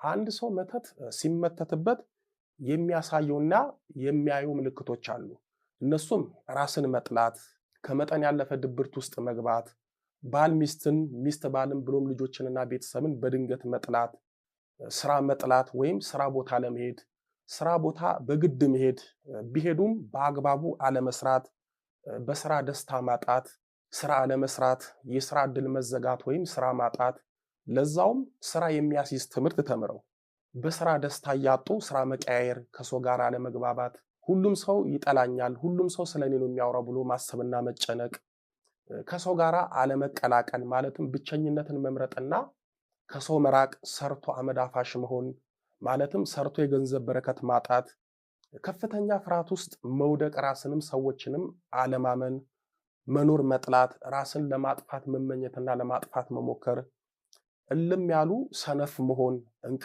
አንድ ሰው መተት ሲመተትበት የሚያሳየውና የሚያዩ ምልክቶች አሉ። እነሱም ራስን መጥላት፣ ከመጠን ያለፈ ድብርት ውስጥ መግባት፣ ባል ሚስትን፣ ሚስት ባልን፣ ብሎም ልጆችንና ቤተሰብን በድንገት መጥላት፣ ስራ መጥላት ወይም ስራ ቦታ ለመሄድ ስራ ቦታ በግድ መሄድ፣ ቢሄዱም በአግባቡ አለመስራት፣ በስራ ደስታ ማጣት፣ ስራ አለመስራት፣ የስራ እድል መዘጋት ወይም ስራ ማጣት፣ ለዛውም ስራ የሚያስይዝ ትምህርት ተምረው በስራ ደስታ እያጡ ስራ መቀያየር፣ ከሰው ጋር አለመግባባት፣ ሁሉም ሰው ይጠላኛል፣ ሁሉም ሰው ስለኔ ነው የሚያወራው ብሎ ማሰብና መጨነቅ፣ ከሰው ጋር አለመቀላቀል ማለትም ብቸኝነትን መምረጥና ከሰው መራቅ፣ ሰርቶ አመድ አፋሽ መሆን ማለትም ሰርቶ የገንዘብ በረከት ማጣት፣ ከፍተኛ ፍርሃት ውስጥ መውደቅ፣ ራስንም ሰዎችንም አለማመን፣ መኖር መጥላት፣ ራስን ለማጥፋት መመኘትና ለማጥፋት መሞከር፣ እልም ያሉ ሰነፍ መሆን፣ እንቅልፍ